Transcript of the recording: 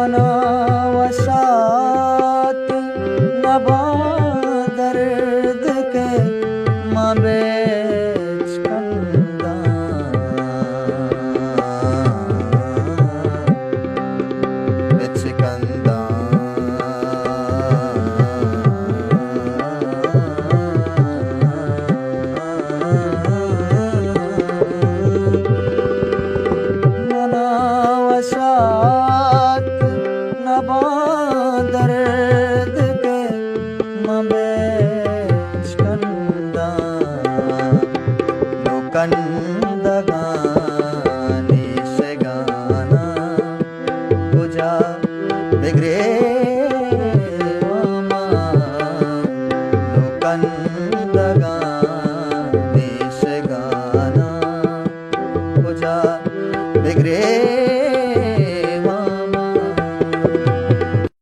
منا وسات نباں درد کہ من بچکنداں، بچکنداں۔ منا وسات نباں درد کہ من بچکنداں، نوں کندگانی سگاناں کجا بگریواں ما، نوں کندگانی سگاناں کجا بگریواں۔